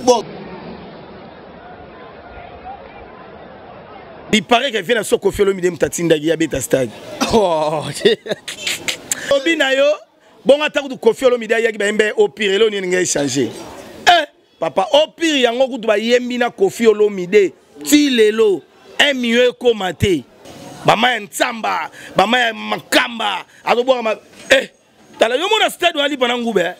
Bon. Il paraît que vient na Koffi Olomide moto atindaki ya beta stade. Oh. Obi na yo bongo ata kutu Koffi Olomide ayaki bayembe au pire eloko nini ngai changer. Eh papa au pire yango kutu bayembi na Koffi Olomide ti lelo 1 million ekoma te. Bama ya Ntsamba, bama ya Makamba, azobwaka ma eh tala yo mona stade wana lipa na ngube eh?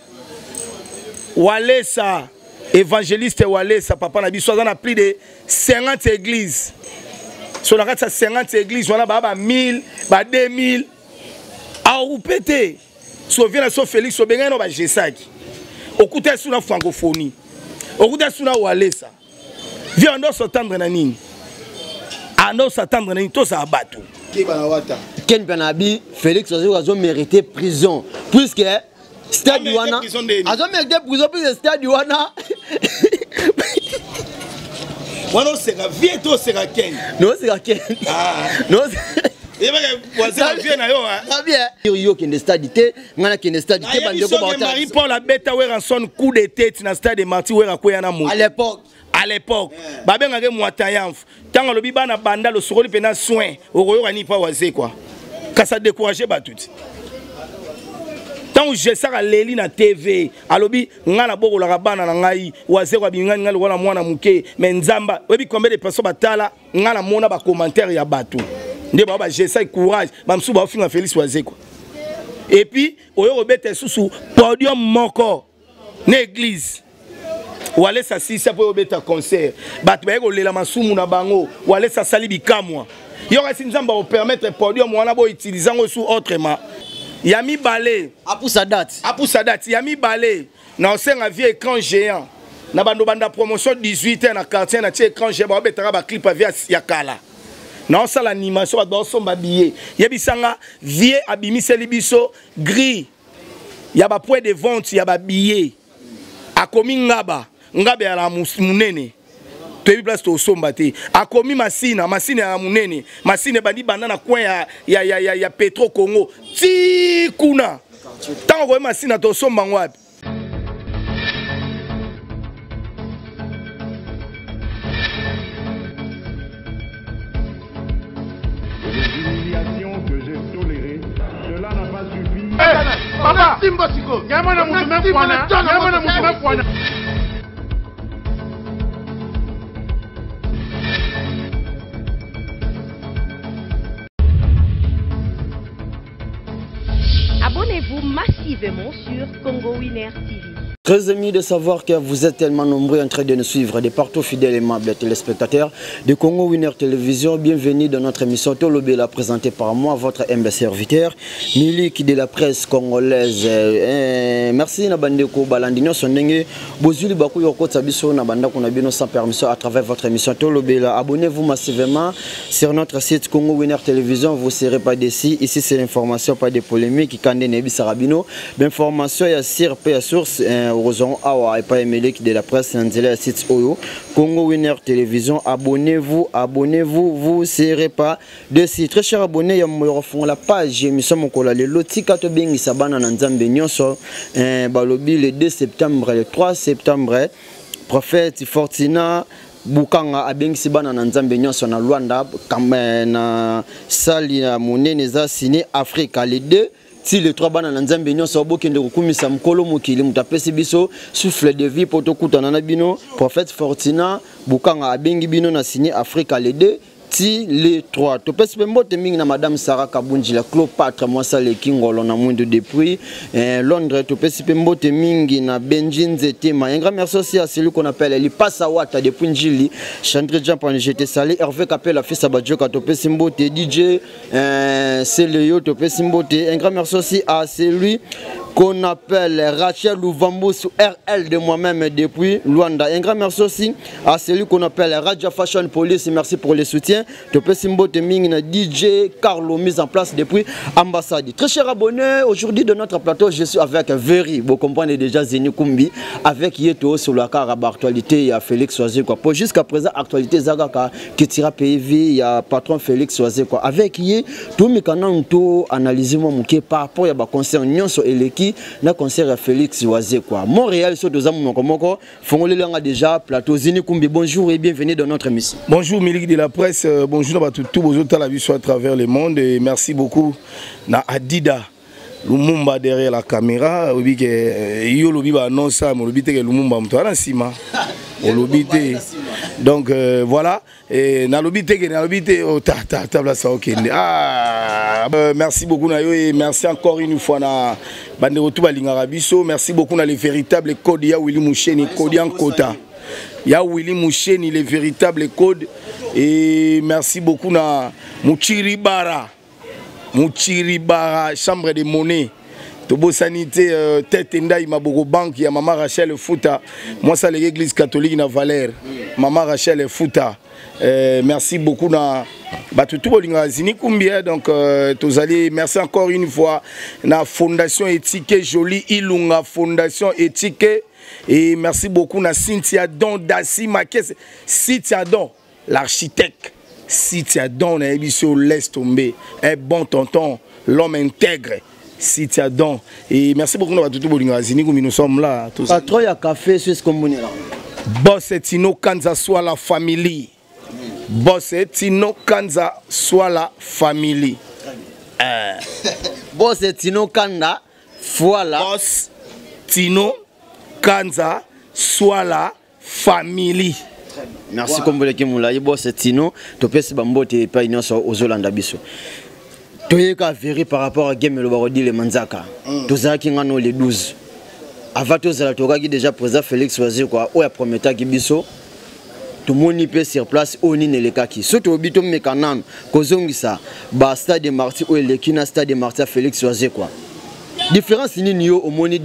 Walesa évangéliste Walesa papa na biso aza na plus de 50 églises so na kati ya 50 églises wana baa ba 1000 ba 2000 aorupe te so vie na so Félix obengani no bagesaki okuta esu na francophonie okuta esu na Walesa Vieux ando s'attendre na nini? Ando s'attendre na nini? Tozala bato. Keba na wata. Ken Panabi, Félix Wazekwa azo mériter prison puisque stade wana azo mériter prison puisque stade wana wana oseka vie to oseka ken noseka ken ah. yo okende stade te ngai nakende stade te bandeko Marie Paul abeta Werrason coup de tête na stade de Marty Werra akweya na moto à l'époque à l'époque babengaki mwatayamf ntango alobi bana banda losokoli mpena soin okoyoka nini mpa wazekwa kasi adécourage bato ti ntango jesaka aleli na tv alobi ngai nabokolaka bana na ngai wazekwa abingani ngai lokola mwana moke me nzamba oyebi combien de personnes batala ngai namona bacommentaire ya bato nde bao bajesai courage bamosusu baofinga félix wazekwa epuis oyo kobeta lisusu podium moko na église walesa asisa mpo obeta concert bato baye kolela masumu na bango walesa asali bikamwa yo kasi nzambe akopermettre podium wana boutilize yango su autrement ya mibale apusa date apusa date ya mibale na osenga vie écran géant na bando banda promotion 18 heures na quartier na tie écran géant baobetaka baclip ya vie ya kala naosala animation bato baosomba billet yebisanga vie abimiseli biso grille ya ba point de vente ya ba billet akomi ngaba ngaba ya munene toyebi place tosomba te akomi masina masina ya munene masina ebandi banda na coin ya, ya, ya, ya, ya petro congo ti kuna ntango okomi masina tosomba yango wapi Papa, simba siko. Nyama na mutu me kwana. Nyama na mutu me kwana. Abonnez-vous massivement sur Congo Winner TV. Très ému de savoir que vous êtes tellement nombreux en train de nous suivre de partout, fidèles et aimables téléspectateurs de Congo Winner Télévision. Bienvenue dans notre émission Tolobela, présentée par moi, votre humble serviteur, Milik de la presse congolaise. Eh, merci na bandeko balandi nyonso ndenge bozuli baku yokota biso na bandako na bino sans permission à travers votre émission Tolobela. Abonnez-vous massivement sur notre site Congo Winner Télévision, vous serez pas déçus. Ici c'est l'information, pas de polémique. Kande Nebi Sarabino. L'information ya sir pe ya source eh, heureusement awa epai Meleki de la presse na nzela ya site oyo Congo Winner Télévision. Abonnez-vous, abonnez-vous, vous serez pas déçus. Très cher abonné ya moyo la page émission mokola lelo tika tobengisa bana na Nzambe nyonso eh, balobi le 2 septembre le 3 septembre prophète Fortuna Bukanga abengisi bana na Nzambe nyonso na Luanda na sali ya monene eza Ciné Africa le 2 ti le 3 bana na nzambe nyonso bokende kokumisa mokolo mokili moto apesi biso souffle de vie mpo tokutana na bino prophète fortina bukanga abengi bino na signe africa le 2 ti le 3 topesi mpe mbote mingi na madame sara kabunji la clopatre mwasi aleki ngolo na mwindu depuis eh, londres topesi mpe mbote mingi na benji nzetema un grand merci aussi à celui qu'on appelle lipasa wata depuis njili chandre jampan je te salue hervé kapela fils ya badjoka topesi mbote dj Euh, c'est le yo topesi mbote un grand merci aussi à celui qu'on appelle Rachel Louvambous RL de moi-même depuis Luanda. Un grand merci aussi à celui qu'on appelle Raja Fashion Police. Merci pour le soutien. Topesi mbote mingi na DJ Carlo mise en place depuis ambassade. Très cher abonné, aujourd'hui de notre plateau, je suis avec Very. Vous comprenez déjà Zeni Kumbi avec Yeto sur la carte actualité il y a Félix Wazekwa. Pour jusqu'à présent actualité Zagaka Ketira PV ya patron Félix Wazekwa avec ye tomeka nanu to analyser mwa moke par rapport ya ba concert nyonso eleki. elekaki na concert ya Félix Wazekwa. Montréal so toza monoko moko, fongolelanga déjà plateau. Zini Kumbi, bonjour et bienvenue dans notre émission. Bonjour Milik de la presse, bonjour à tout bozotala biso à travers le monde et merci beaucoup na Adida Lumumba derrière la caméra. Obi ke yo lobi ba annonce ça, lobi te ke Lumumba muto ana sima. Olobi te. Donc voilà, et na lobi te ke na lobi te, oh, ta ta ta place okende. Ah, merci beaucoup na yo et merci encore une fois na bande tout balingaka biso. Merci beaucoup na les véritables codes ya Willy Moucheni, Kodian Kota. Ya Willy Moucheni, les véritables codes. Et merci beaucoup na Muchiribara. Muchiribara, chambre de monnaie. Tobo sanité, tête ndai maboko banque ya Mama Rachel Futa. Moi ça l'église catholique na Valère. Mama Rachel Futa. Merci beaucoup na bato tout bolinga Zini Kumbi, hein, donc tozali merci encore une fois na Fondation Éthique Jolie Ilunga Fondation Éthique et merci beaucoup na Cynthia Don Dassi Makes Cynthia Don l'architecte Cynthia Don na biso laisse tomber un bon tonton, l'homme intègre Cynthia Don et merci beaucoup na bato tout bolinga Zini Kumbi, nous sommes là tous. Patron ya café c'est ce qu'on est là. Boss Tino Kanza soit la famille. Boss Tino Kanza soit la famille. Boss Tino Kanza soit la Boss Tino Kanza soit la famille. Merci voilà. Comme vous l'avez dit, Boss Tino, topesi bambote epai nyonso ozolanda biso. Toyeka vérité par rapport à Game le Barodi le Manzaka. Tozalaki ngano le 12. Avant tozala tokaki déjà président Félix Wazekwa oya prometaki biso. Tomoni pe sur place oyo nini elekaki. Soki toyebi tomeka nanu kozongisa ba stade de Martyrs oyo eleki na stade de Martyrs ya Félix Wazekwa. Différence nini yo omoni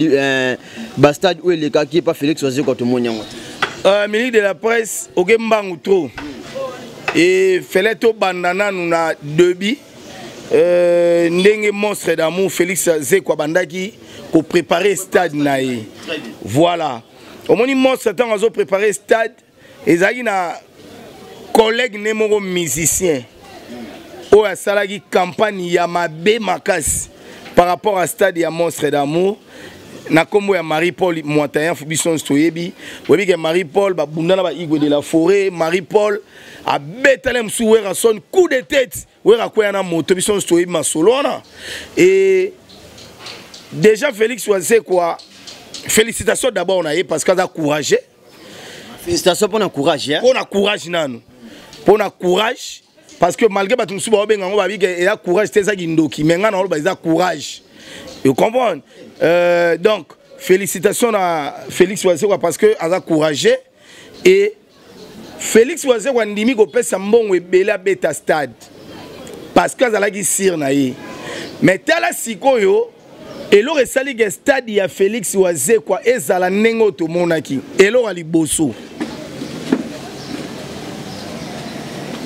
ba stade oyo elekaki pa Félix Wazekwa tomoni yango te? Ministre de la presse oke mbangu trop. Et fallait tobanda nanu na début. Ndenge monstre d'amour Félix Wazekwa bandaki ko préparer stade na ye. Voilà. Omoni monstre ntango azo préparer stade ezalaki na collègue ne moko musicien oyo asalaki campagne ya mabe makasi par rapport à stade ya monstre d'amour na kombo ya Marie-Paul Moitayen fu biso nyonso toyebi. Oyebi ke Marie-Paul babunda na ba Igwe de la forêt, Marie-Paul abetale mosusu Werrason coup de tête, Werra kwea na moto, biso nyonso toyebi masolo wana. Et déjà Félix Wazekwa, félicitations d'abord na ye parce qu'aza courageux. Félicitations pour le courage, hein? Pour le courage, nanu. Pour le courage, parce que malgré que tout le monde a dit qu'il y a courage, c'est ça qui est mais nga na oloba, il y a courage. Vous comprenez? Donc, félicitations à Félix Wazekwa parce que aza courageux et Félix Wazekwa ndimi ko pesa mbongo ebele abeta stade parce que azalaki sir na ye. Mais tala sikoyo eloko esali ke stade ya Félix Wazekwa ezala ndenge oyo tomonaki. Eloko ya liboso,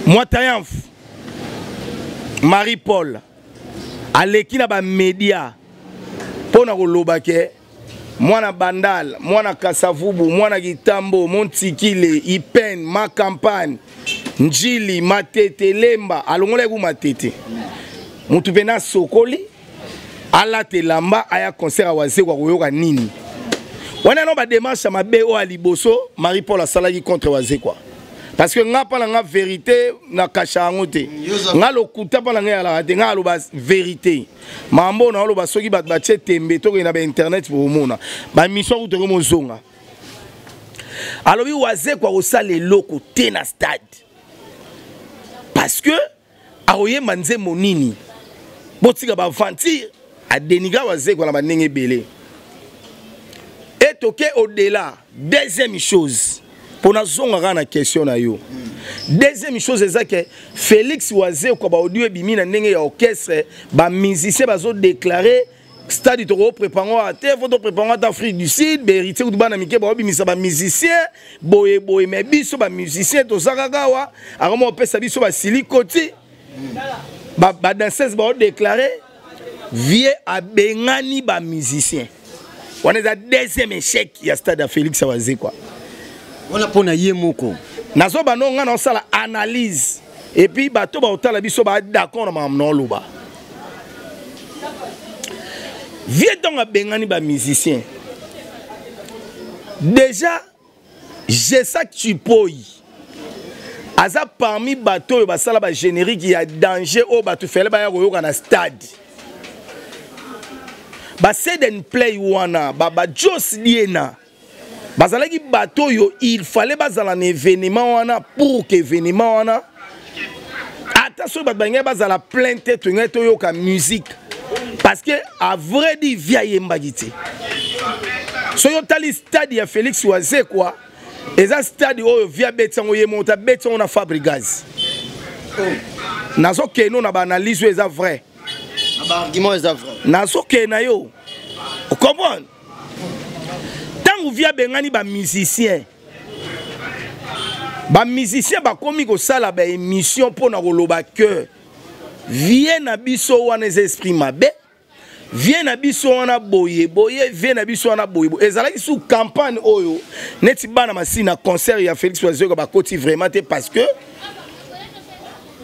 Mwatayanf Marie-Paul aleki na ba média mpona koloba ke mwana Bandal, mwana Kasavubu, mwana Kitambo, Montikile, Ipen, ma campagne, Njili, Matete, Lemba, alongolaki ku Matete. Mutu pena sokoli alata elamba aya concert ya Wazekwa koyoka nini. Wana no ba démarche ya mabe oyo ya liboso Marie-Paul asalaki contre Wazekwa. Parce que nga pa na nga vérité na kasha yango te. Nga lokuta pa na nga yalaka te, nga aloba vérité. Mambo na aloba soki bato batie tembe tokende na ba internet po komona. Ba mission kutu tokomi ozonga. Alobi Wazekwa kosala eloko te na stade. Parce que akoyemba nzembo nini? Botika ba aventure a dénigrer Wazekwa na ba ndenge ebele. Et toke au-delà, deuxième chose, pour na zonga kaka na question na yo. Deuxième chose eza ke Félix Wazekwa ba audio ebimi na ndenge ya orchestre, ba musicien bazo déclarer stade toko préparer à terre, faut préparer à Afrique du Sud, ba héritier kutu bana mike ba obimisa ba musicien, boye boye mais biso ba musicien to zakaka wa, akoma opesa biso ba silikoti. Ba, ba danseuse ba déclarer vie abengani ba musicien. Wana eza deuxième échec ya stade ya Félix Wazekwa. Wana pona ye moko. Nazo bano nga na sala analyse et puis bato ba otala biso ba d'accord na makambo na oloba. Vieux ntango abengani bamusicien déjà, Gesac Tshipoyi aza parmi bato oyo basala bagénérique ya danger oyo bato fele baya koyoka na stade. Baseden play wana, bajos diena bazalaki bato oyo il fallait bazala na événement wana pour que événement wana, ata soki bato balingai bazala plein te, tolingai toyoka musique, parce que à vrai dire, vieux ayembaki te. Soki otali stade ya Félix Wazekwa, eza stade oyo vieux abeti yango ye moko, abeti yango na Fabregas. Nazokende na baanalyse oyo eza vrai. Baargument eza vrai. Nazokende na yo ocomprendre. Ntango vieux abengani bamusicien, bamusicien bakomi kosala baémission mpo na koloba ke vieux na biso wana eza esprit mabe, vieux na biso wana boye boye, vieux na biso wana boye boye. Ezalaki sous campagne oyo neti bana masini na concert ya Félix Wazekwa bakoti vraiment te, parce que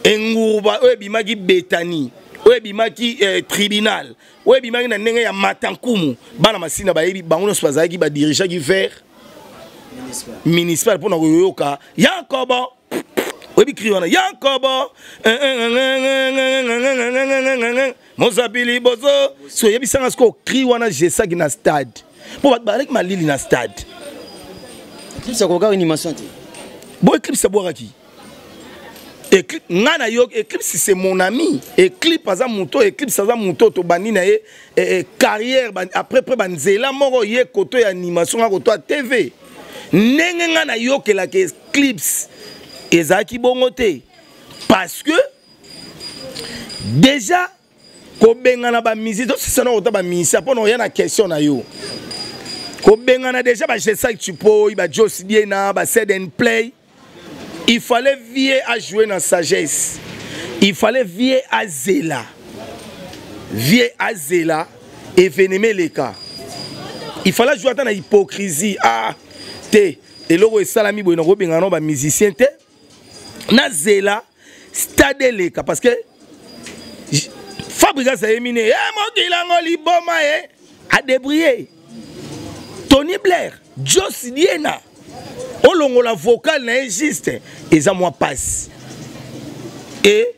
enguruba oyo ebimaki betani, oyo ebimaki tribunal, oyo ebimaki na ndenge ya matankumu, bana masina bayebi bango nyonso bazalaki badirigeaki vers municipal mpona koyoka Yankobo. Oyebi cri wana, Yankobo mozabi liboso. So oyebisanga sikoyo cri wana jesaki na stade, mpo bato bazalaki malili na stade. Eclipse akokaka animation te. Bo Eclipse abwakaki nga na yo. Eclipse, c'est mon ami. Eclipse aza moto, Eclipse aza moto tobandi na ye carrière après près banzela moko, ye koto ya animation, nga koto ya TV. Ndenge nga nayokelaka Eclipse ezalaki bongo te, parce que déjà kobengana bamusicien, tosisana kota bamusicien mpo na oya na question na yo. Kobengana déjà bagesak Chipoi, bajos Diena, baseden play, il fallait vieux ajouer na sagesse, il fallait vieux azela, vieux azela événement eleka. Il fallait jouer ata na hypocrisie. Ah te, eloko esalami boye, nakobengana no bamusicien te, nazela stade eleka, parce que Fabregas ayemi ne e mokili yango liboma ye adébrouillé. Tony Blair, Jos Diena, olongola vocal na ye juste eza mwa passe. Et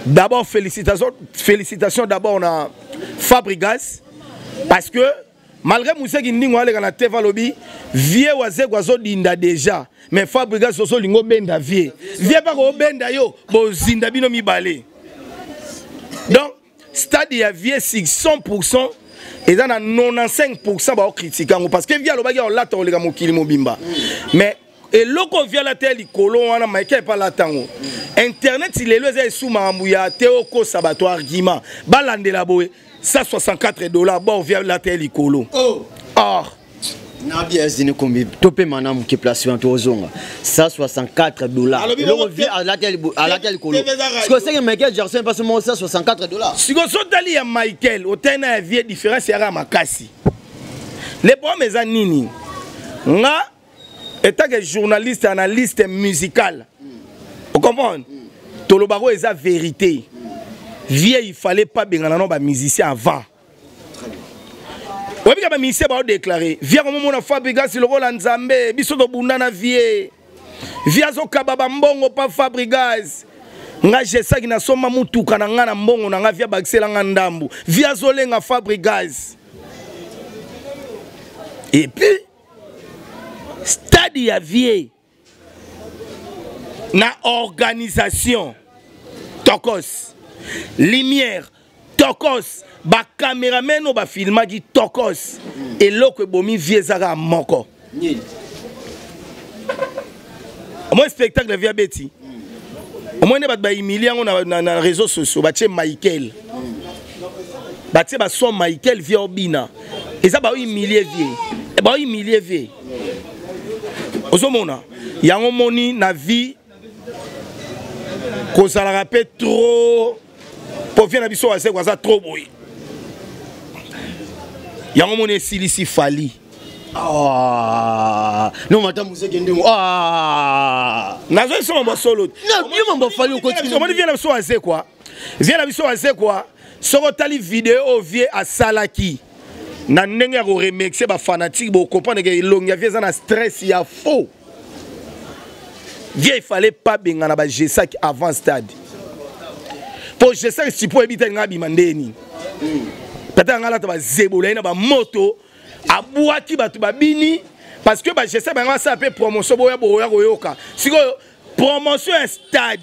d'abord félicitations, félicitations d'abord na Fabregas, parce que malgré Museki ndingo aleka na TV, alobi vieux Wazekwa azodinda déjà, mais Fabregas ozolinga obenda vieux, vieux mpaka obenda yo, bozinda bino mibale. Donc stade ya vieux 100 eza na 95 baokritike yango, parce que vieux alobaki aolata koleka mokili mobimba. Mais eloko vieux alata ya likolo wana, Michael epa alata yango. Internet lelo eza esu makambo ya te, okosa bato argument balandela boye 164 $. Bor vieux alata ya likolo. Oh. Or Na bien zini kombi topema na moke place wana, tozonga 164 $. Alobi eloko bongo vieux alati ya likolo. TV eza radio. Sikoyo senge Michael Jackson mpasi moko 164 $. Sikoyo so otali ya Michael, otali na ya vieux, différence yaka makasi. Le problème eza nini? Nga étant que journaliste, analyste musical, ocomprendre, tolobaka oyo eza vérité. Vieux, il fallait pas bengana no bamusicien avant. Oyebika bamusicien baodéclare vieux komomona Fabregas lokola Nzambe. Biso tobunda na vieux, vieux azokaba bambongo pa Fabregas. Nga jesaki nasomba mutuka na nga na mbongo na nga, vieux abakisela nga ndambu. Vieux azolenga Fabregas. Et puis stade ya vieux na organisation tokos, lumière tokos, bacameraman oyo bafilmaki tokos. Eloko ebomi vieux ezaka moko. Nini? Omoi spectacle vieux abeti, omoi nde bato bahumilie yango na réseaux sociaux. Batie Michael, batie bason Michael, vieux obina, eza bahumilie vieux, bahumilie vieux. Ozomona yango, moni na vie kozalaka mpe trop po vieux na biso Wazekwa aza trop boye. Yango moni esilisi Fally. Ah, non, mata museke ndenge, ah. Nazoyesoma bosolo. Na yo mambo Fally okoti. Omoni vieux na biso Wazekwa, vieux na biso Wazekwa. Soki otali video oyo vieux asalaki na ndenge ya koremercier bafanatique, bocomprendre ke elongi ya vieux eza na stress ya faux. Vieux, il fallait pas bengana bagesaki avant stade, po gesaki sipo oyebi te nga abima ndeni tata yanga alata bazebola ye na bamoto, abwaki bato babini, parce que bagesaki bango basala mpe promotion, boya boya koyoka. Sikoyo promotion ya stade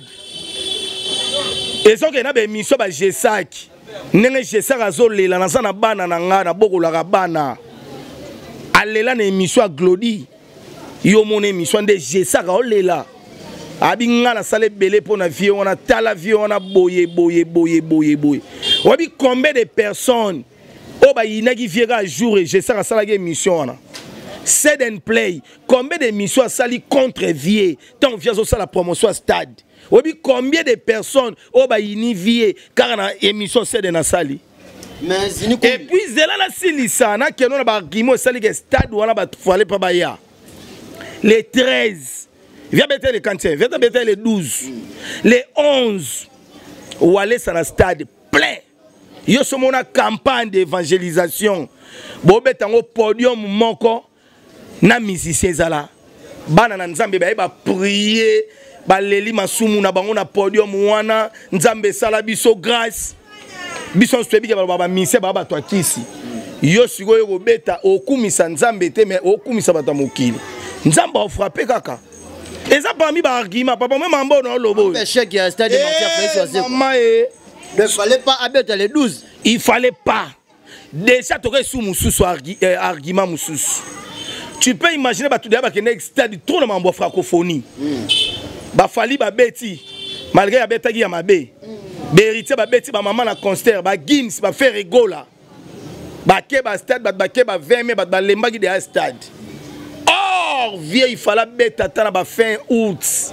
ezokende na baémission bagesaki, ndenge Gesak azolela: "Naza na bana na ngai, nabokolaka bana." Alela na émission ya Glodi. Yo mona émission nde Gesak aolela, abi: "Nga nasala ebele mpo na vie wana, tala vie wana boye boye boye boye boye." Oyebi combien de personnes oyo bayinaki vie kaka jour Gesak asalaki émission wana? Set and play, combien d'émissions asali contre vie ntango vie azosala promotion ya stade? Oyebi combien de personnes oyo bayini vie kaka na émission Seden asali? Mais Zini Et puis zela nasilisa, nakendo na baargument esaliki stade wana. Bato fale mpa baya le 13, via bete le 45, via bete le 12, le 11, Walesa na stade plein. Yo so mona campagne d'évangélisation, bobeta yango podium moko na musicien, ezala bana na Nzambe, baye baprier, baleli masumu na bango na podium wana. Nzambe esala biso grâce, biso nyonso toyebi ke baloba bamusicien baa bato ya kisi. Yo sikoyo kobeta, okumisa Nzambe te, mais okumisa bato ya mokili. Nzambe afrappe kaka. Eza parmi baargument, papa. Me mambo na oloba oyo. Échec ya stade Martyrs, Félix Wazekwa. Mama e. Il fallait pas abeta le 12. Il fallait pas. Déjà toka esu mosusu, argument mosusu, tu peux imaginer bato deya bakende stade trop na mambo ya francophonie. Bafali babeti, malgré abetaki ya mabe. Bahéritier babeti bamama na concert, bagims, baFerre Gola bake bastade, bato bake ba 20 mai, bato balembaki deya stade. Or vieux, il fallait abeta ata na bafin août.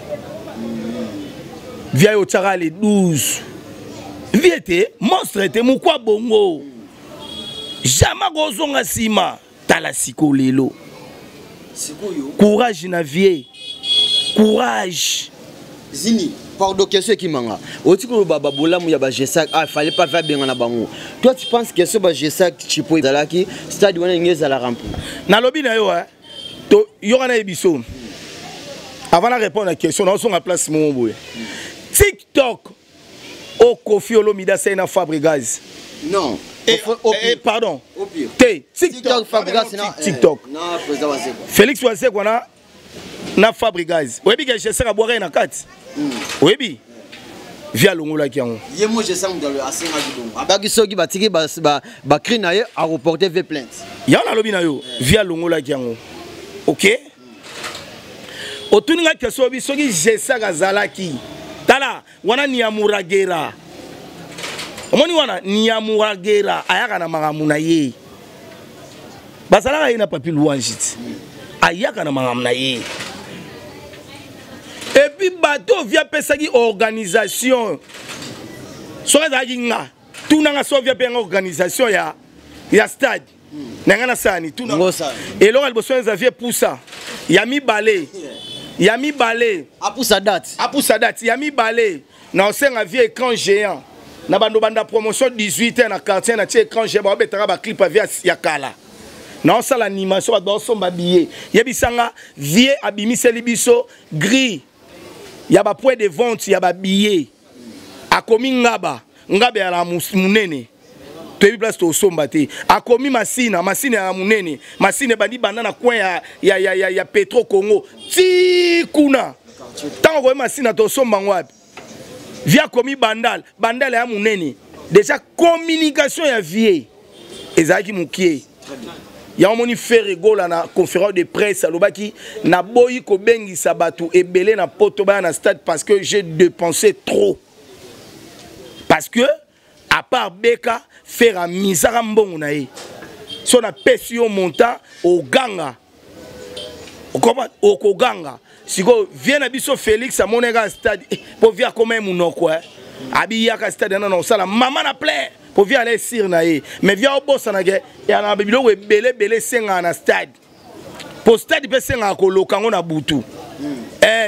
Vieux otiaka le 12, vieux te monstre te mokwa bongo, jamais kozonga nsima. Tala sikoyo lelo. Sikoyo. Courage na vieux, courage. Zini, pardon, question ekimanga. Oti koloba babolamu ya bagesac, ah, fallait pas faire benga na bango. Toi, tu penses que so bagesac chipo ezalaki, stade wana ndenge ezala rempli? Nalobi na yo, to yoka na ye biso. Avant na répondre na question, naosonga place moko boye, TikTok o Kofi Olomide asali na Fabregas. Non. Eh, pardon. Au pire. Te. TikTok Fabregas na TikTok. Na président Wazekwa. Félix Wazekwa na Fabregas, oyebi ke Gesak abwaka ye na kati? Oyebi vi alongolaki yango. Ye mo Gesak moto asengaki bongo, abaki soki batiki bacri na ye, areporte v plainte. Yango nalobi na yo, vi alongolaki yango. Ok, otuni nga question, oyebi soki Gesak azalaki, tala wana Niamuragera, omoni wana Niamuragera ayaka na makambo na ye, bazalaka ye na Papi Louange ti ayaka na makambo na ye. Et puis bato vi apesaki organisation, soki azalaki nga, tunanga so vi ape yanga organisation ya stade na ngai, nasala ni tuna. Ngosala. Eloko ya liboso eza vie pusa ya mibale, ya mibale. Apusa date. Apusa date ya mibale. Na osenga vie écran géant na bando banda promotion 18 heures na quartier, na tie écran géant, babetaka baclip ya vie ya kala, naosala animation, bato baosomba billet. Yebisanga, vie abimiseli biso grille ya bapoint de vente ya babillet, akomi Ngaba, Ngaba ya monene, toyebi place tosomba te. Akomi Masina, Masina ya monene, Masina ebandi banda na coin ya Petro Congo ti kuna. Ntango akomi Masina, tosomba yango wapi? Vie akomi Bandal, Bandal ya monene. Déjà communication ya vie ezalaki mokie. Yango moni Ferre Gola na conférence de presse alobaki: "Naboyi kobengisa bato ebele na Poto baya na stade parce que j'ai dépensé trop." Parce que à part beka, Ferre amisaka mbongo na ye. So napesi yo montant, oganga, okoma okoganga. Sikoyo vie na biso Félix amonaka stade mpo vie akoma ye monoko, abiyaka stade wana na kosala mama na plein, mpo vie ala esire na ye. Mais vie aobosanake ya na biloko ebele ebele esengaka na stade, mpo stade mpe esengaka koloka yango na butu.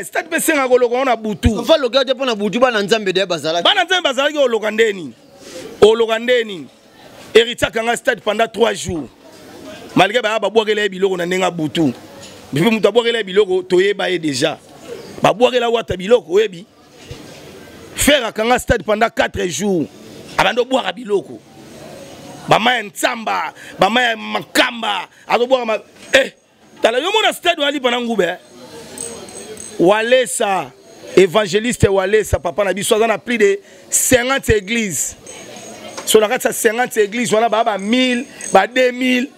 Stade mpe esengaka koloka yango na butu. Fa loka te mpo na butu bana Nzambe deya bazalaki. Bana Nzambe bazalaki koloka ndeni. Oloka nde nini? Héritier akanga stade pendant 3 jours. Malgré ba babwakela ye biloko na ndenge ya butu. Mpe moto abwakela ye biloko toyeba ye déjà. Babwakela wata biloko oyebi. Ferre akanga stade pendant 4 jours. Abandi obwaka biloko. Bama ya Ntsamba, bama ya Makamba, azobwaka ma eh tala yo mona stade wana lipa na ngube eh? Walesa évangéliste Walesa papa na biso aza na plus de 50 églises. So na kati ya 50 églises wana ba ba 1000, ba 2000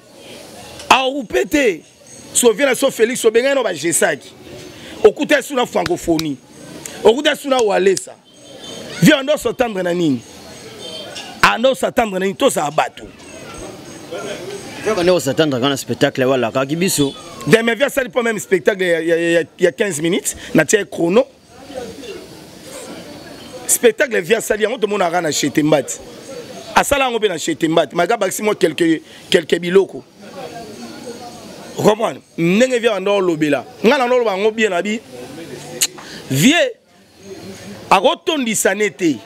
aroupe te. So vient na so Félix obengani no ba Gesaki. Okuta su na francophonie. Okuta su na Walesa. Viens ando s'attendre na nini? Ando s'attendre na nini? Tozala bato. Viens ando s'attendre na spectacle wala kaki biso. Deme viens sali pas même spectacle ya, ya 15 minutes na tia chrono. Spectacle viens sali yango tomonaka na chez Tembati. Asala yango mpe na chez Tembati. Malgré bakisi mwa quelques biloko. Comprendre? Ndenge viens ando olobela. Nga na oloba yango bien na bi. Vieux akotondisa ne te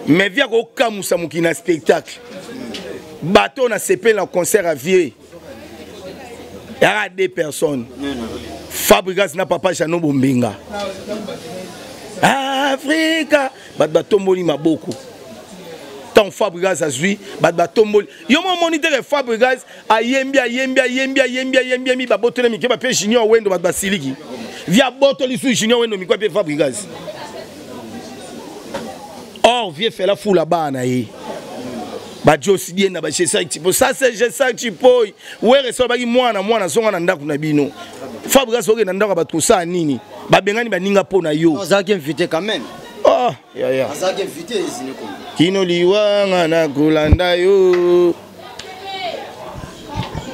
mais vie akokamusa mokili na spectacle. Bato na sepeli na concert ya vieux yaka deux personnes, Fabregas na papa Jano Bombenga. Afrika bato batomboli maboko ntango Fabregas azwi bato batomboli yo mo omoni te ke Fabregas ayembi ayembi ayembi ayembi ayembi ayembi babotoli mike bapie Junior Wendo bato basiliki vie abotoli su Junior Wendo mike bapie Fabregas. Or vie fela fula bana na ye bajosi die na bajesak tipo ça c'est Jesak Chipoi were so baki mwana mwana zonga na ndako na bino. Fabregas okende na ndako ya bato kosala nini? Babengani baninga mpo na yo. Azalaki invité quand même. Oh, ya ya. Azalaki invité ezini kombo. Kino liwanga na kolanda yo.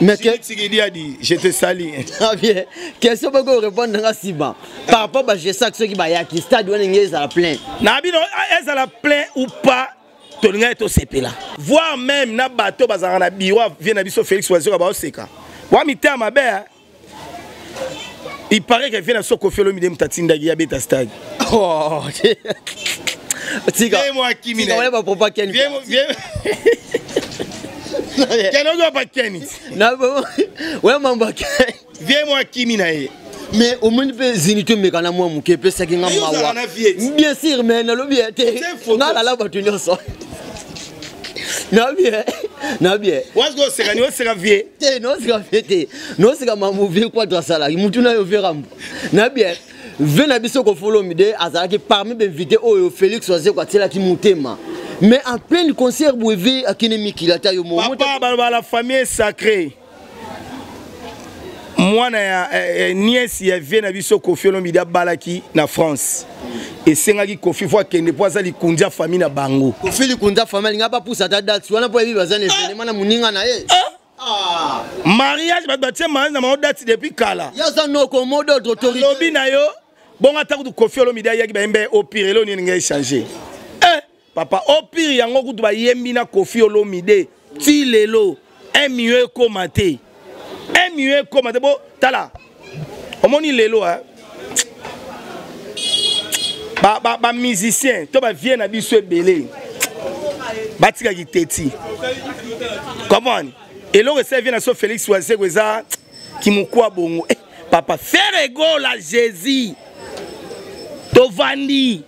Mais que Tsikidi a dit, je te salue. Ah bien. Question boko répondre nga sima. Par rapport ba Jesak ceux qui bayaki stade wana ngeza la plein. Na bino ezala plein ou pas tolinga to sepela. Voire même na bateau bazanga na bureau vient na biso Félix Wazekwa ba oseka. Wa mitema mabe. Il paraît que vient na soko Koffi Olomide mutatinda ki ya beta stade. Oh. Tika. Viens moi kimi. Tika wala ba propos Ken. Viens viens. Ken ozo pa Ken. Na ouais mamba Ken. Viens moi kimi na ye. Mais au moins pe zinito meka na mwa muke pe saki nga mawa. Bien sûr mais na lobi te. Na la la bato nyonso. Na bien. Na bien. What's go seka ni oseka vie. Te no seka vie te. No seka mamu vie kwa to sala. Mutu na yo vera mbo. Na bien. Ve na biso Koffi Olomide azalaki parmi ba invité oyo Félix Wazekwa atielaki motema. Mais en plein concert boevé akene mikila ta yo mo. Papa ba la famille est sacrée. Mwana ya nièce ya vie na biso Koffi Olomide abalaki na France. Esengaki Koffi fo akende po aza likundi ya famille na bango. Koffi likundi ya famille alinga ba pusa ta date wana po yebi baza na événement na muninga na ye. Ah. Mariage bato batie mariage na bango date depuis kala. Ya za noko mot d'ordre autorité. Lobi na yo bongo ata kutu Koffi Olomide ayaki bayembe au pire eloni nini ngai changer. Papa au pire yango kutu bayembi na Koffi Olomide ti lelo 1 million ekoma te. 1 million ekoma te bo tala. Omoni lelo hein. Ba musicien to ba vie na biso ebele. Batika ki teti. Comment? Eloko esa vie na so Félix Wazekwa eza kimukwa bongo. Papa Ferre Gola Jésus. Tovandi.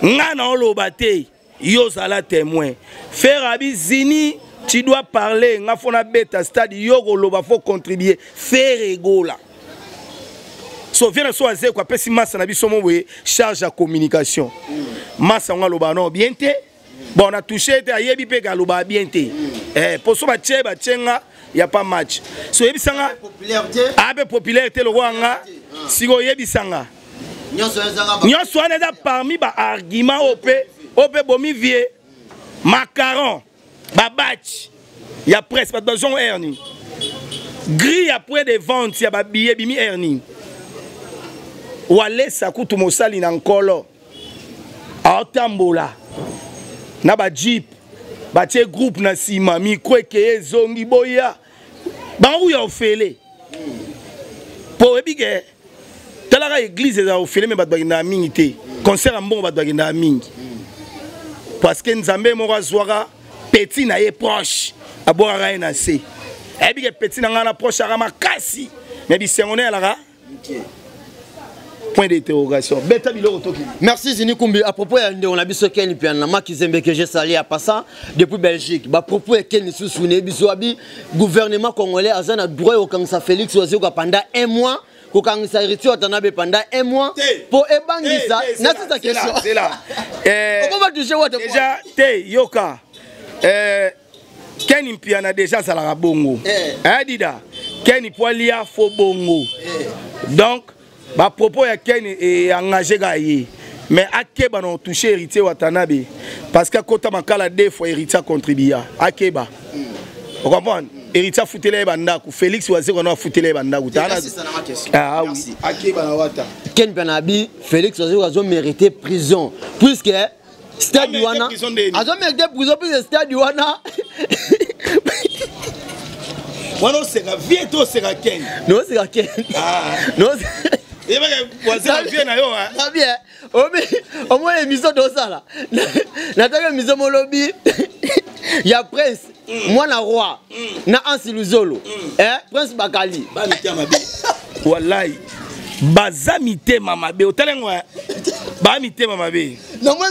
Nga na oloba te. Yo zala témoin. Ferre abi Zini, tu dois parler. Nga fona beta stade yo koloba faut contribuer. Ferre Gola. So vient so Wazekwa pesi massa na biso moboye charge à communication. Massa nga loba non bien te. Bon on a touché te ayebi pe ka loba bien te. Poso ba tche ba tchenga y a pas match. So yebisanga popularité. Ah be popularité le roi nga. Siko yebisanga. Nyonso wana eza parmi ba argument oyo pe bomi vie macaron ba batch ya presse bato bazongo air nini grille ya point de vente ya ba billet bimi air nini walesa kutu mosali na nkolo aotambola na ba jeep batie groupe na nsima micro ekeye ezongi boya bango ya ofele po oyebi ke talaka église eza ofele me bato bakendaka mingi te concert ya mbongo bato bakendaka mingi. Parce que Nzambe moko azwaka petit na ye proche, abwakaka ye na se. Ayebi ke petit na ngai na proche aka makasi, mais bisengo na ye alaka point d'interrogation. Beta biloko toki. Merci Zini Kumbi. À propos ya ndeko na biso Ken Piana Makizembe que j'ai salué à passant depuis Belgique. Ba propos ya Ken lisusu ne biso abi gouvernement congolais aza na droit kokangisa Félix Wazekwa pendant un mois, kokangisa Héritier Watanabe pendant un mois po ebangisa na sisa question. C'est là. On va toucher wata. Déjà te yoka. Ken Mpiana déjà azalaka bongo. Eh dida Ken po alia fo bongo. Donc ba propos ya Ken e engagé ka ye. Mais akeba na toucher Héritier Watanabe parce que kota makala deux fois Héritier contribua. Akeba. Vous comprenez? Héritier afutela ye bandako, Félix Wazekwa na afutela ye bandako. Tana. Ah oui. Akeba na wata. Ken Mpiana abi Félix Wazekwa azo mériter prison puisque stade wana azo mériter prison puisque stade wana wana oseka vie to oseka Ken? No oseka Ken. Ah. No. Yebaka Wazekwa vie na yo hein. Très bien. Obi omoni émission tosala. Nataki émission molobi ya Prince mwana roi na Ansi Luzolo. Eh Prince Bakali. Ba mitema mabe. Wallahi. Baza mitema mabe. Otala ngo ba mitema mabe. Non moi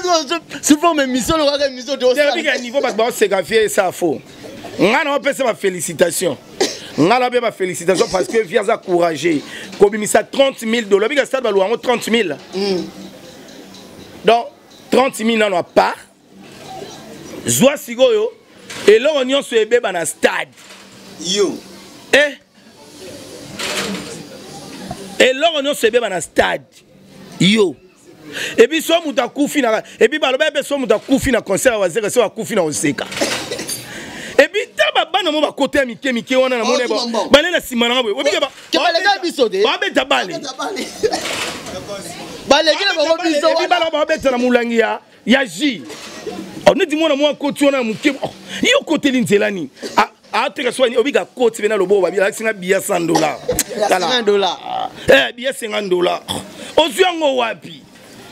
sous forme émission lo kaka émission tosala. Tebika niveau bato ba oseka vie ça faux. Nga na opesa ba félicitations. Nga na ba félicitations parce que vie aza courageux. Kobimisa 30 000 $. Bika stade ba luango 30 000. Donc 30 000 nano à part. Zwa sikoyo eloko nyonso ebeba na stade. Yo. Eh. Eloko nyonso ebeba na stade. Yo. Et puis so mutu akufi na et puis baloba pe so mutu akufi na concert wa Wazekwa so akufi na oseka. Et puis ta ba bana mo ba côté ya mike mike wana na mona ba bale na sima na boye. Obika ba Ke balega biso de. Ba beta bale. Baleki na bango biso. Et puis bala ba beta na mulangi ya J. Oh neti mwana mwa koti wana muke. Oh, yo koteli nzela ni. Ah, ateka so obika koti bena lobo ba bila singa biya $100. Tala. $50. Eh biya $50. Ozwi yango wapi?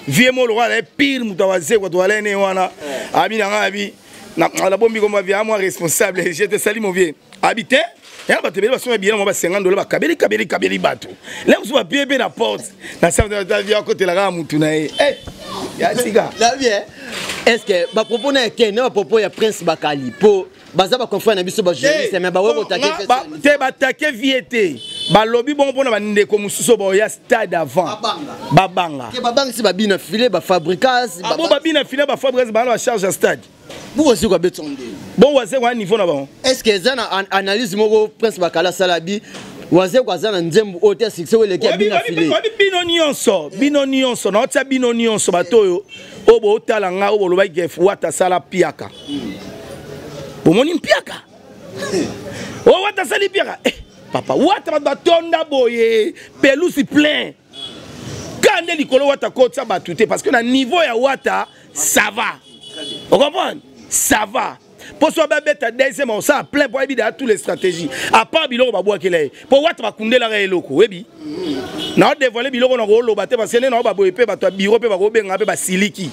Vie mo lokwa la pire mutu Wazekwa to alene wana. Abi na nga abi na na bombi komba via moi responsable, je te salue mon vieux. Habité ya bato ebele basomba biloko ba $50 ba kabeli kabeli kabeli bato. Là musu ba pied na porte. Na sa ta via kotela kaka mutu na ye. Eh ya tika. La bien. Est-ce que ba propos na Ken na ba propos ya Prince Bakali po baza ba confrère na biso ba journaliste mais ba woko take te ba take vie te. Ba lobi bon pona ba ndeko mususu ba ya stade avant. Babanga. Ke babanga si ba bina filet ba fabricas ba ba bina filet ba fabricas ba la charge à stade. Bon Wazekwa betonde. Bon Wazekwa niveau na bango. Est-ce que za na analyse moko Prince Bakala salabi Wazekwa za na nzembo oyo te succès oyo eleki ya bina filet. Oyebi bino nyonso, bino nyonso, na otia bino nyonso bato oyo oyo botala nga oyo bolobaki ke Wata sala piaka. Bomoni mpiaka. Oh Wata sali piaka. Eh, papa Wata bato batonda boye, pelouse plein. Kande likolo Wata kotsa bato te parce que na niveau ya Wata ça va. Vous comprenez? Ça va. Pour so babeta deuxième on ça plein pour éviter toutes les stratégies. À part biloko babwakela ye. Pour Wata bakundela ka eloko, oyebi? Na dévoiler biloko na ko loba te parce que na ba boye pe bato ya bureau pe ba ko benga pe ba siliki.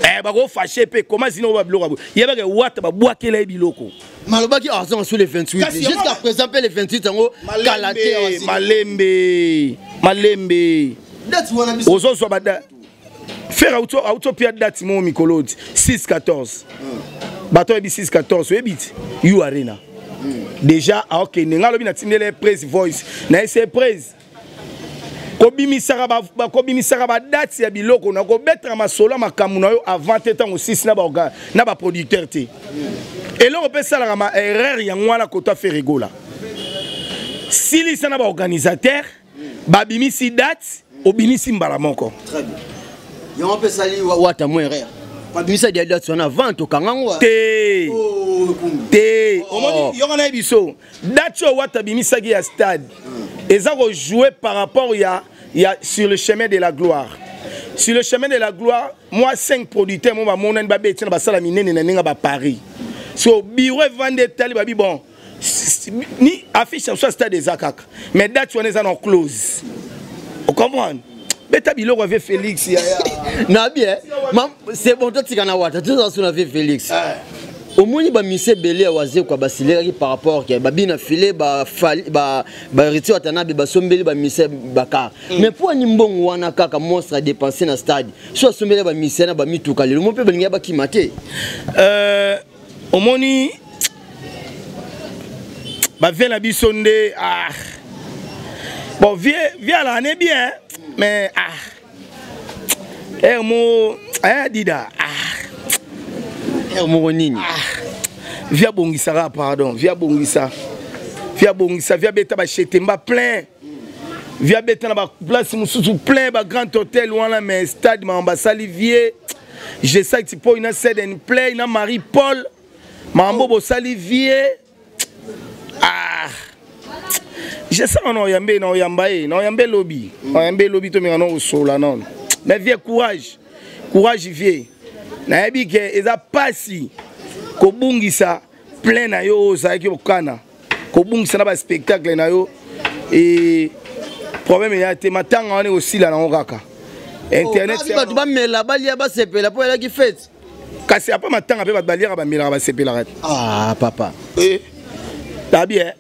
Eh ba ko fâcher pe comment sinon ba biloko ba. Yeba ke Wata babwakela ye biloko. Malobaki argent sur les 28. Kasi Jusqu'à yango- présent pe les 28 yango kala te Malembe, wasi. malembe, malembe. Date wana biso. Ozozwa ba da- Faire auto pia date mo mikolo ti 6 14. Bato yebi 6 14 oyebi ti U Arena. Déjà ah, OK, nga lobi na tindele press voice. Na ese press. Kobimisaka ba, ba, kobimisaka ba date ya biloko na kobetra masolo makambo na yo avant te tango 6 na ba orga, na ba producteur te. Eloko pe salaka ma erreur ya ngwana kota Ferregola. Silisa na ba organisateur, babimisi date, obimisi mbala moko. Très bien. Yango pe sali wata mo erreur. Babimisa dia date wana avant tokanga ngo. Te. Oh, kumbi. Te. Oh. Omoni yonga na biso. Date oyo wata bimisaki ya stade. Eza ko jouer par rapport ya sur le chemin de la gloire. Sur le chemin de la gloire, moi 5 producteurs mo ba monani ba beti na ba sala minene na ninga ba Paris. So bureau evande tali ba bi bon. Ni affiche sur stade eza kaka. Mais date wana eza na close. Vous comprenez? Beta biloko avec Félix ya ya. Na bien. C'est bon, totika na Wata, tozala so na vie Félix. Omoni bamise ebele ya Wazekwa basilelaki par rapport ke babina file baheritier Watanabe basombeli bamise bakar. Mais mpo ani mbongo wana kaka monstre adepense na stade, so asombeli bamise na bamituka, lelo mo mpe balingi bakima te. Omoni bavie na biso nde, ah. Bon, vie alaka ne bien, mais ah, ere mo eh, dida, ah. Ere moko nini? Ah. Vie abongisaka, pardon, vie abongisa, vie abongisa, vie abeta bachetemba plein, vie abeta na baplace mosusu plein, bagrand hôtel wana, mais stade makambo basali vie Jesak Tipoi na Seden Play na Marie Paul, makambo bosali vie, ah, jesaka na oyambe, na oyamba ye, na oyambe lobi, na oyambe lobi, tomenga na kosola nano. Mais vie, courage, courage vie. Nayebi ke eza pasi kobungisa plein na yo oyo ozalaki kokana kobungisa na baspectacle na yo. E problème eya te, matanga wana ekosila nango kaka internet. Oh, bato bamela, balia, basepela mpo elaki fete. Kasi apa matanga mpe bato baliaka, bamelaka, basepelaka te. Ah papa. Eh, tabi eh.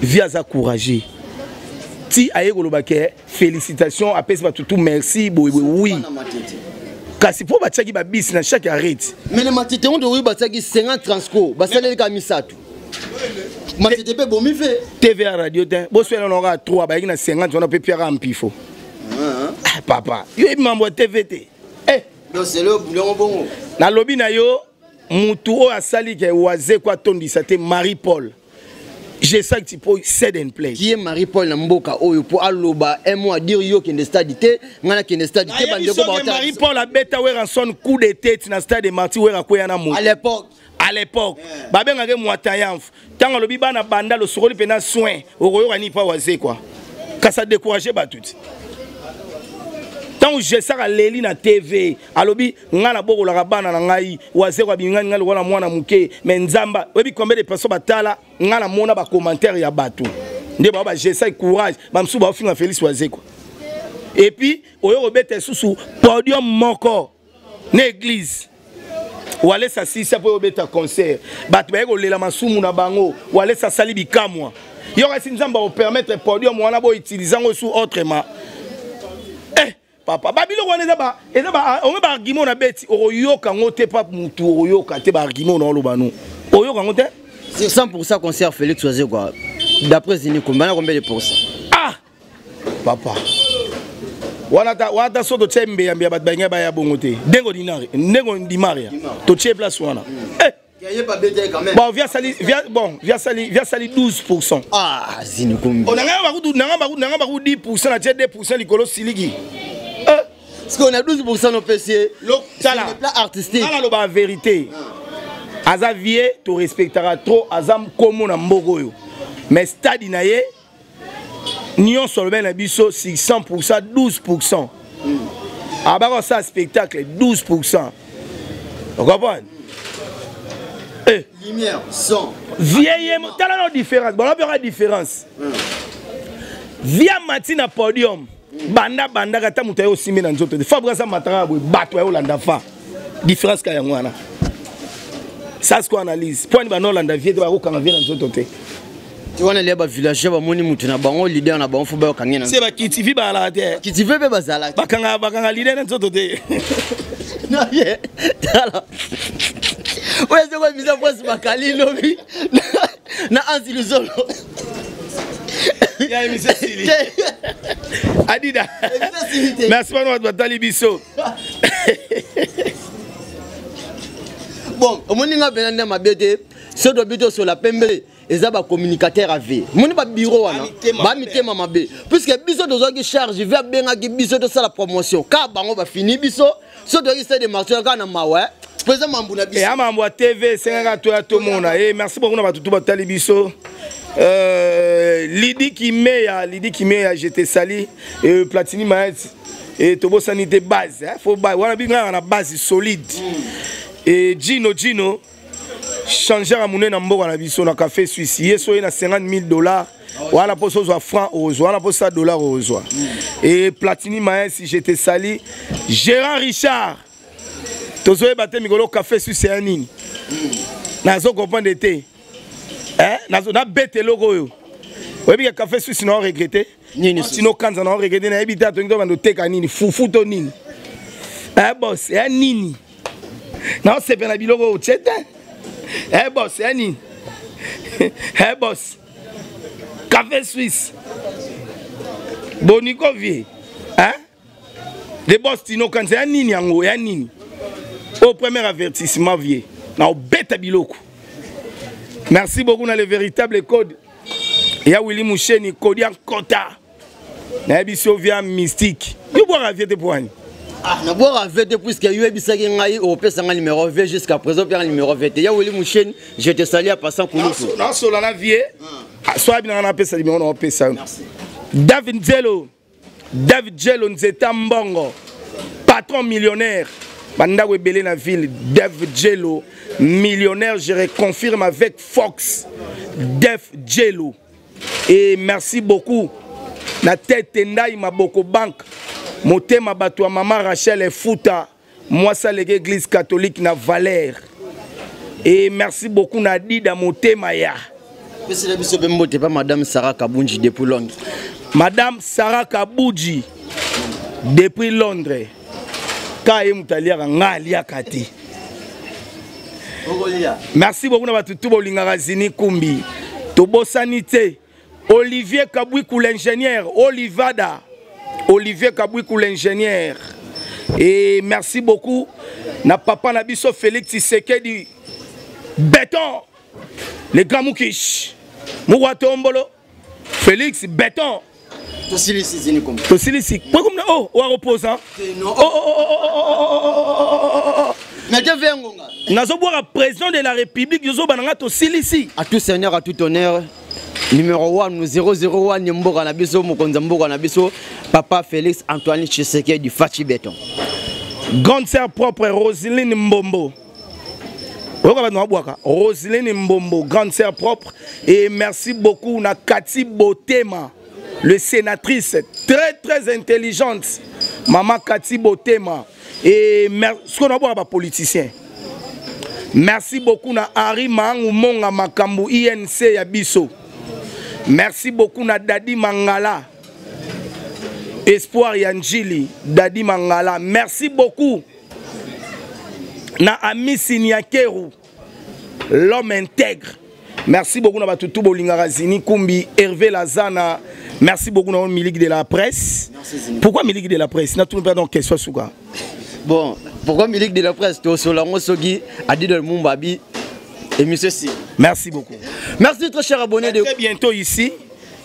Vie aza courageux ti aye koloba ke félicitation, apesi bato tout merci boyeboye. Oui, kasi mpo batiaki babisi na chaque arrête. Mais na Matete ngo tokoki, batiaki 50 transco, basaleli kaka misato. Matete mpe bomi fe. TVA radio te, boswela na kaka 3, bayaki na 50 wana mpe piaka mpifo. Ah, papa, yo yebi mambo ya TV te, eh. Bongo. Nalobi na yo, mutu oyo asali ke Wazeko atondisa te, Marie Paul, Jesak Tipo, said and play. Qui est Marie Paul na mboka oyo po aloba un mot à dire, yo kende stade te, nga na kende stade te, bandeko ba? Marie Paul abeta Werrason coup de tête na stade Martyrs, Wera kweya na moto. À l'époque. À l'époque, yeah. Babengaki Mwata Yamfu. Ntango alobi bana banda losokoli mpena soin, okoyoka nini mpa Wazekwa? Kasi adécourage bato ti ntango Jesaka aleli na TV, alobi ngai nabokolaka bana na ngai, Wazekwa abingani ngai lokola mwana moke, mais Nzamba oyebi combien de personnes batala ngai, namona bacommentaire ya bato nde bao bajesai courage, bamosusu baofinga Félix Wazekwa. Et puis oyo kobeta lisusu podium moko na église Walesa, asisa mpo obeta concert, bato baye kolela masumu na bango, Walesa asali bikamwa. Yo kasi Nzambe akopermettre podium wana boutilize yango su autrement. Eh papa, babiloko wana eza ome baargument na beti, okoyoka yango te pa mutu, okoyoka te baargument na oloba no, oyoka yango te. Sur 100% concert Félix Wazekwa, d'après Zini Kumbana, combien de pourcents? Ah papa, wana ta wana ta so totie mbeyambe ya bato balingai baya bongo te, ndenge ordinaire, ndenge ondimaria totie place wana, eh. Bon, via sali via, bon, via sali 12%. Ah, Zini Kumbi. Oh, nanga bakutu, nanga baku 10%, na tie 2% likolo siliki. Eh. Parce qu'on a 12% no PC. Tala. Le plan artistique. Tala, loba vérité. Aza vie, to respectera trop, aza komo na mboka oyo. Mais stade na ye nyonso alobi na biso 600%, 12%. Abaka osala spectacle 12%. Ocomprendre? Eh. Lumière, son. Vieille, tala no différence. Bon, on différence. Via mati na podium. Banda bandaka ata moto aye osimbi na nzoto te. Fabrice amataka boye, bato aye olanda fa. Différence ka yango wana. Ça ce qu'on analyse. Point ba no olanda vie te, bakokanga vie na nzoto te. Ti wana lia bavillageois bamoni mutu na bango, leader na bango, fo bayokange na Se bakitivi balaka te. Kitive mpe bazalaki. Bakanga leader na nzoto te. Ye tala oyo ezoko emisa Prince Bakali lobi na Ansi Luzolo. Ya émission sili. Adida. Merci bano bato batali biso. Bon, omoni nga mpena nde mabe te, so tobi tosola pembe, eza bacommunicateur ave moni babiro wana bamitema mabe, puisque biso tozwaki charge, ve abengaki biso tosala promotion, kaka bango bafini biso. So toyaki stade de Martyrs kaka na mawa, po eza mambu na biso. Eya mambo ya TV, esengaka toya tomona e. Merci beaucoup na bato tu batali biso. Lidi Kimeya, Lidi Kimeya, je te salue. Platini Maet et tobosani te base, hein, faut ba wana bingaka na base solide. Et Gino Gino changer ya monene na mboka na biso na café suisse, ye so ye na 50 000 $ wana, mpo ozwa franc, ozwa wana mpo sa dollar ozwa. Et Platini Maes, je te salue. Gérard Richard. Tozoyeba te mikolo café suisse ya nini. Nazo comprendre te. Eh, nazo na bete eloko oyo. Oyebi ke café suisse na regretter. Nini Tino Kanza na regretter na yebi te atongi to bando teka nini fufu to nini. Eh boss, ya nini? Na osepela biloko oyo tie te. Eh boss, ya nini? Eh boss. Café suisse. Boniko vie. Hein? Le boss Tino Kanza ya nini yango ya nini? Au premier avertissement vie. Na obeta biloko. Merci beaucoup na le véritable code. Ya Willy Musheni Kodia Nkota. Nayebi si ovia mystique. Yo bwaka vie te poani. Ah, nabwaka v te puisque yo oyebisaki ngai opesa ngai numéro v jusqu'à présent opesa ngai numéro v te. Ya Willy Musheni, je te salue en passant kulutu. Nasola na vie. So abi nanga napesa numéro na opesa. David Nzelo. David Jelo Nzeta Mbongo, patron millionnaire. Bandako ebele na ville, David Jelo, millionnaire, je reconfirme avec Fox. Def Jelo. Et merci beaucoup. Na tête Ndai Maboko Bank, motema bato ya mama Rachel Efuta, mwasi aleki église catholique na Valère. Et merci beaucoup na Dida motema ya. Pesela biso pe mbote pa madame Sarah Kabunji depuis Londres. Madame Sarah Kabuji depuis Londres. Ka ye moto aliaka nga aliaka te. Merci beaucoup na bato tout bolingaka Zini Kumbi. Tobosani te. Olivier Kabwiku l'ingénieur, Olivada. Olivier Kabwiku l'ingénieur. Et merci beaucoup na papa na biso Félix Tshisekedi. Béton. Le grand Mukish. Mukwa Tombolo. Félix Béton. Tosilisi zini kombo. Tosilisi. Kwa kumna oh, wa reposant. Oh oh oh oh oh oh. Mais je viens ngonga. Nazobwaka président de la République yozoba nanga tosilisi. À tout seigneur, à tout honneur. Numéro 1 001 mboka na biso mokonzi mboka na biso papa Félix Antoine Tshisekedi Fatshi Béton. Grande sœur propre Roseline Mbombo. Oyoka bato nabwaka Roseline Mbombo, grande sœur propre. Et merci beaucoup na Kati Botema, le sénatrice très très intelligente. Maman Kati Botema. Et ce qu'on a ba politicien. Merci beaucoup na Harry Mangu Monga Makambu INC ya biso. Merci beaucoup na Dadi Mangala. Espoir ya Njili, Dadi Mangala. Merci beaucoup na Amisi Nyakeru, l'homme intègre. Merci beaucoup na batutu bolingaka Zini Kumbi, Hervé Lazana. Merci beaucoup na Milik de la presse. Merci, pourquoi Milik de la presse? Na tout le monde question suka. Bon, pourquoi Milik de la presse? To solango soki Adidol Mumbabi et monsieur si. Merci beaucoup. Merci très cher abonné de très bientôt ici.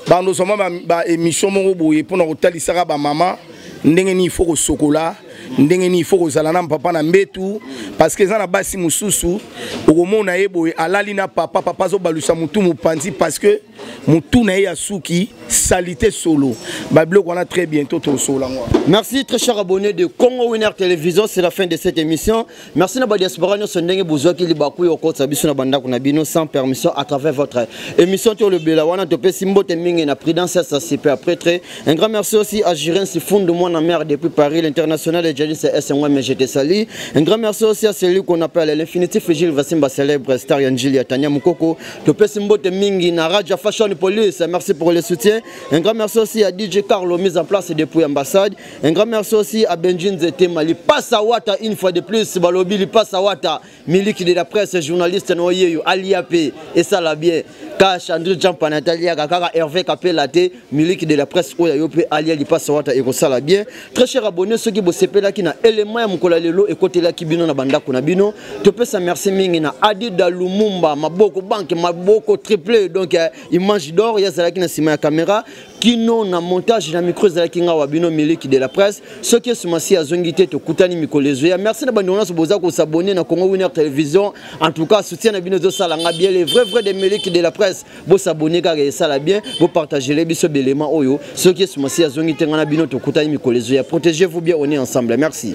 Bando soma ba, ba émission moko boye pona kotalisaka ba mama ndenge nini faut kosokola, ndenge nini faut kozala na papa na mbetu, parce que eza na basi mosusu okomona ye boye alali na papa, papa azobalusa mutu mopanzi parce que mutu na ye ya suki salité solo. Ba biloko wana très bientôt tosola ngo. Merci très cher abonné de Congo Winner Télévision, c'est la fin de cette émission. Merci na ba diaspora nyonso ndenge bozwaki libaku ya kokotisa biso na bandako na bino sans permission à travers votre émission Tolobela wana topesi mbote mingi na Prudence ya Sasipe après très un grand merci aussi à Jiren Sifundu mwana mère depuis Paris, l'international de Jalis SNY, mais je te salue. Un grand merci aussi à celui qu'on appelle l'infinitif Gilles Vassimba célèbre star Yanjili ya Tania Mukoko. Topesi mbote mingi na Raja Fashion Police, merci pour le soutien. Un grand merci aussi à DJ Carlo mise en place depuis ambassade. Un grand merci aussi à Benjin Zete Mali Passawata une fois de plus balobi li Passawata miliki de la presse journaliste noyeyo aliape et ça la bien Cash Andrew Jampa Natalia Kaka Hervé Kapela te miliki de la presse oya yo pe alia li Passawata et ça la bien. Très cher abonné ceux qui bosepela ki na élément ya mokola lelo et côté la ki bino na bandako na bino topesa merci mingi na Adi Dalumumba maboko banque maboko triplé donc image d'or ya zalaki na sima ya caméra kino na montage na micro ezalaki nga wa bino miliki de la presse soki Yesu Masiya azongi te tokutani mikolo ezoya. Merci na bandeko nyonso boza kosabonner na Congo Winner Télévision. En tout cas soutien na bino ezosala nga bien, les vrais vrais de miliki de la presse bosabonner kaka esala bien, bopartager les biso belema oyo soki Yesu Masiya azongi te nga na bino tokutani mikolo ezoya. Protégez-vous bien, on est ensemble. Merci.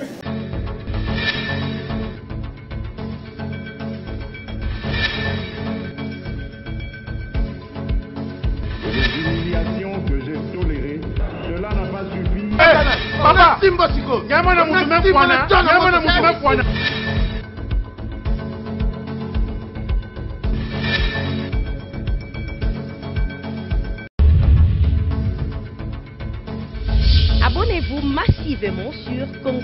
Papa, nyama na mutu me kwana, nyama na mutu me kwana. Abonnez-vous massivement sur Congo.